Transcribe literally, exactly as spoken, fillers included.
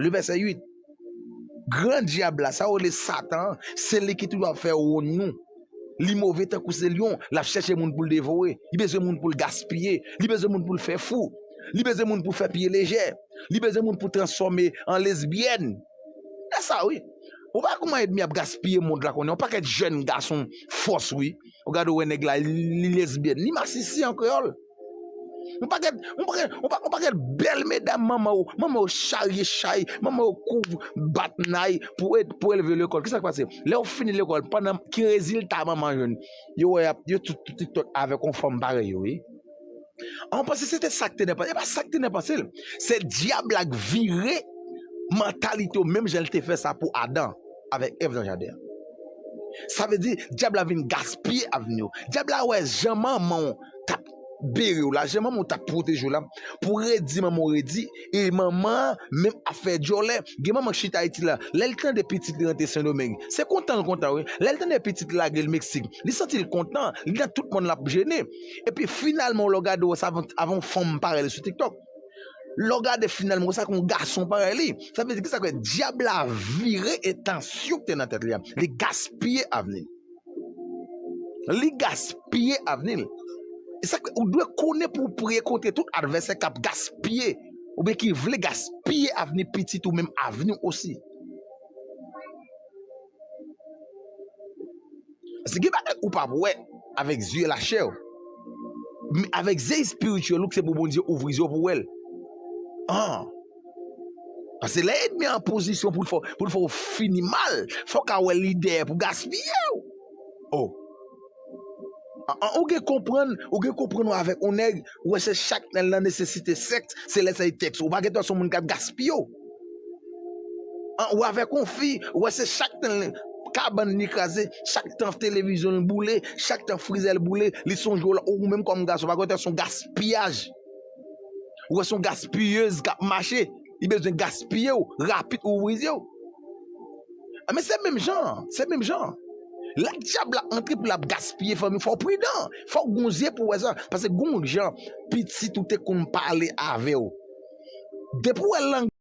Le vèsè uit. Gran dyab la, sa yo rele Satan an, se li ki toujou ap fè wonn nou. Li move tankou se lyon, l ap chèche moun pou l devore. Li bezwen moun pou l gaspiye. Li bezwen moun pou l fè fou. Li bezwen moun pou fè pye lejè. Li bezwen moun pou transfòme an lesbyèn. E sa wi. Ou pa kouman ènmi ap gaspiye mond la konnen. Yon pakèt jèn gason fòs wi. Ou gade ou wè nèg la, li lesbyèn. Li masisi an kreyòl. Yon pakèt, yon pakèt, yon pa- yon pakèt bèl medam manman yo, manman yo charye chay, manman yo kouv bat nay pou ed- pou elve lekòl. Kisa k pase? Lè yo fini lekòl, pandan ki rezilta manman jwenn? Yo wè y ap, yo tout, tout TikTok avèk yon fanm parèy yo, wi. An, ou panse se te sa k te nan panse? E pa sa k te nan panse l. Se dyab la k vire mantalite yo, menm jan l te fè sa pou Adan avèk Èv nan jaden an. Sa vle di, dyab la vin gaspiye avni w. Dyab la wè jan manman w t ap bere w la, jan manman w t ap pwoteje w la, pou redi manman w redi, e manman an menm ap fè djòlè. Gen manman k chita Ayiti la, lè l tande pitit li rantre Sendomeng, se kontan l kontan wi. Lè l tande pitit li lage l Meksik, li santi l kontan, li nan tout mòn l ap jene. Epi finalman, lè w gade w wè sa avè yon fanm parèy li sou TikTok. Lè w gade finalman, w wè sa k yon gason parèy li. Sa vle di, kisa k fè dyab la vire entansyon k te nan tèt li a? Li gaspiye avni l. Li gaspiye avni l. E sa k fè ou dwe konnen pou w priye kont tout advèsè k ap gaspiye oubyen ki vle gaspiye avni pitit ou, menm avni w osi. Paske gen bagay ou p ap wè avèk zye lachè w. Men avèk zye espirityèl ou, se pou Bondye ouvri zye w pou w wè l. An. Paske lè ènmi an pozisyon pou l fè, pou l fè w fini mal, fò w ka wè li dèyè pou gaspiye w. Oh. An, an, ou gen konprann, ou gen konprann ou avèk yon nèg, ou wè se chak tan l nan nesesite sèks, se lè sa li tèks ou. Ou pa gen tan se yon moun k ap gaspiye w. An, ou avèk yon fi, ou wè se chak tan l kabann li kraze, chak tan televizyon l boule, chak tan frizè l boule, li sonje w la, ou menm kòm gason, ou pa gen tan se yon gaspiyaj. Ou wè se yon gaspiyez k ap mache, li bezwen gaspiye w, rapid ou ouvri zye w. A, men se menm jan, se menm jan. Lè dyab la antre pou l ap gaspiye fanmi, fò w pridan. Fò w gon zye pou w wè sa. Paske gon jan pitit ou te konn pale avè w. Depi w wè lang